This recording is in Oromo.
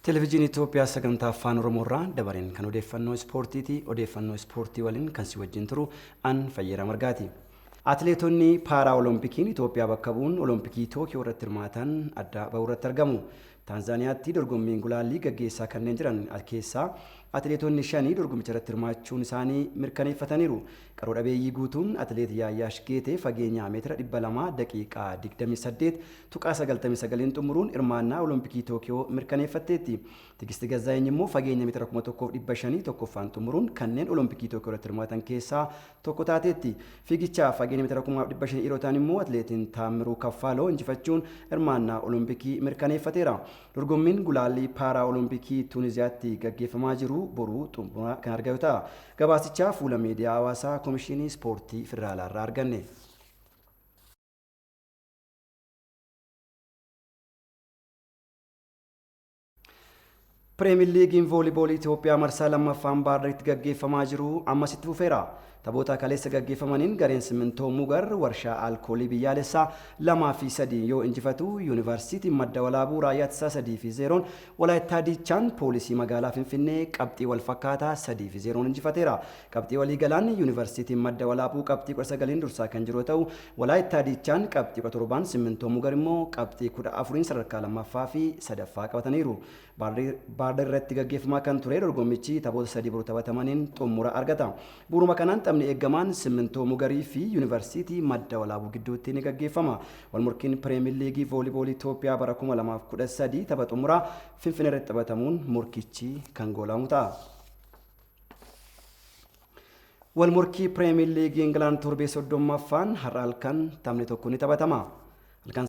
Televezyiinii Itoophiyaa sagantaa Afaan Oromoo irraa dabareen kan odeeffannoo ispoortiiti. Odeeffannoo ispoortii waliin kan si wajjin turu an Fayyeeraa Margaati. Atileetonni Paaraa Olompikiin Itoophiyaa bakka bu'uun Olompikii Tookiyoo irratti hirmaatan adda bahuu irratti argamu. Taanzaaniyaatti dorgommiin gulaallii gaggeessaa kanneen jiran keessaa atileetonni shanii dorgommicha irratti hirmaachuun isaanii mirkaneeffataniiru. Qaroo dhabeeyyii guutuun atileet Yaayyaash Geetee fageenya meetira 200 daqiiqaa 28.99n xumuruun hirmaannaa Olompikii Tookiyoo mirkaneeffatteetti. Tigisti Gazzaa'eny immoo fageenya meetira 1500 tokkoffaan xumuruun kanneen Olompikii Tookiyoo irratti hirmaatan keessaa tokko taateetti. Fiigicha fageenya meetira 1500 dhiirotaan immoo atileetiin Taammiruu Kaffaaloo injifachuun hirmaannaa Olompikii mirkaneeffateera. Dorgommiin gulaallii Paaraa Olompikii Tuuniziyaatti gaggeeffamaa jiru boruu xumura kan argatu ta'a. Gabaasichaa fuula miidiyaa hawaasaa Komishinii Ispoortii Federaalaa irraa arganne. Pireemiin Liigiin Vooliboolii Itoophiyaa marsaa lammaffaan Baarriitti gaggeeffamaa jiru ammas itti fufeera. Taphoota kaleessa gaggeeffamaniin gareen Simintoo Mugar warshaa alkoolii biyyaalessaa 2 fi 3 yoo injifatu, Yuunivarsiitiin Madda Walaabuu Raayyaa Ittisaa 3 fi 0n, Walaayittaa Diichaan Poolisii magaalaa Finfinnee qabxii wal fakkaataa 3 fi 0n injifateera. Qabxii waliigalaan Yuunivarsiitiin Madda Walaabuu qabxii 19n dursaa kan jiru yoo ta'u, Walaayittaa Diichaan qabxii 17n, Simintoo Mugar immoo qabxii 14n sadarkaa lammaffaa fi sadaffaa qabataniiru. Baarda irratti gaggeeffamaa kan ture dorgommichi taphoota sadii boru taphatamaniin xumura argata. Bu'uuruma kanaan taphni eeggamaan Simintoo Mugarii fi Yuunivarsiitii Madda Walaabuu gidduutti ni gaggeeffama. Walmorkiin Pireemiir Liigii Vooliboolii Itoophiyaa bara 2013 tapha xumuraa Finfinnee irratti taphatamuun morkichi kan goolamu ta'a. Walmorkii Pireemiir Liigii Ingilaand torbee 30ffaan har'a halkan taphni tokko ni taphatama. Halkan